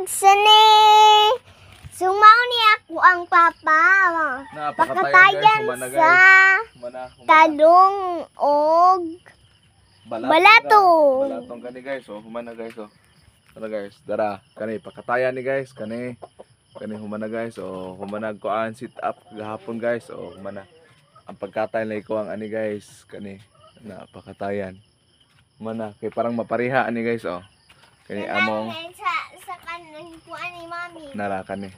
Sani. Sumaw ni ako ang papa. Na, pakatayan, guys. Pakatayan Humana, sa guys. Humana, humana. Talong og Balatong. Balatong. Ka. Balatong kani, guys, oh. Humana, guys, oh. Tara, guys, dara. Kani pakatayan ni, guys, kani. Kani humana, guys, oh. Humana kuan sit up gahapon, guys, oh. Humana. Ang pagkatay na ko ang ani, guys, kani na pakatayan. Humana kay parang mapareha ani, guys, oh. Kani among Sa kanang kuan ni mami. Nara kani.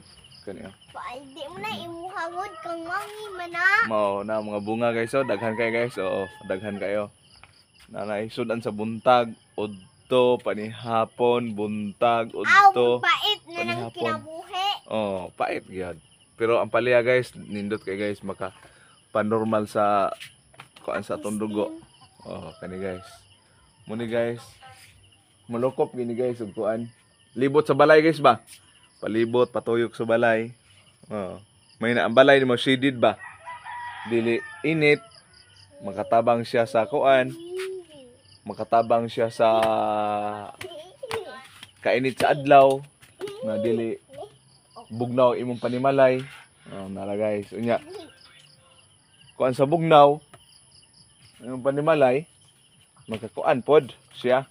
Kani, oh. Pa, di mo na imuhagod kang mami mana. Mao na mga bunga, guys, oh, daghan kayo, guys, oh, daghan kayo. Na sudan sa buntag, udto, panihapon, buntag, Aw, udto. Pait na ng Panihapon. kinabuhi. Oh, pait gyud. Pero ang palya, guys, nindot kay, guys, maka panormal sa kuan sa atong dugo. Oh, kani, guys. Muni, guys. Mulokop gini, guys, ug kuan. Libot sa balay, guys, ba? Palibot, patuyok sa balay. Oh. May na ang balay nimo shaded ba? Dili init, makatabang siya sa kuan, makatabang siya sa kainit sa adlaw na dili bugnaw imong panimalay. Oh, nara, guys. Unya, kuan sa bugnaw imong panimalay, makakuan pod siya.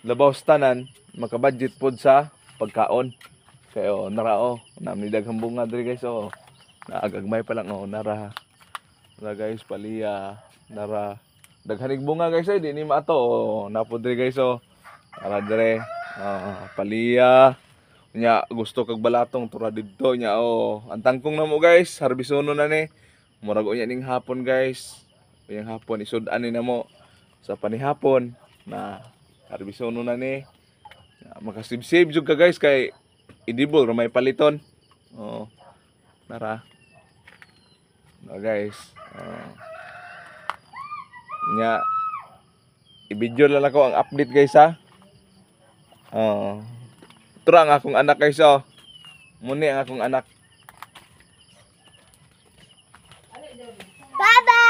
Labaw sa tanan, makabudget pod sa pagkaon. Kay oh, nara oh, nami daghang bunga diri, guys, oh. Naagagmay pa lang, oh, nara. Nara, guys, paliya, nara. Daghanig bunga, guys, ay di ni maato, oh. Napo diri, guys, oh. Nara dire. Oh, paliya. Nya gusto kag balatong tura didto nya, oh. Ang tangkong namo, guys, harbisono na ni. Murag unya ning hapon, guys. Unyang hapon isud-an ni namo sa panihapon na harbisono na ni. Makasibsib jud ka, guys, kay edible ra may paliton. Oh. Nara. Na, guys. Oh. Nya i-video lang ako ang update, guys, ha. Oh. Tura ang akong anak, guys, oh. Muni ang akong anak. Bye-bye!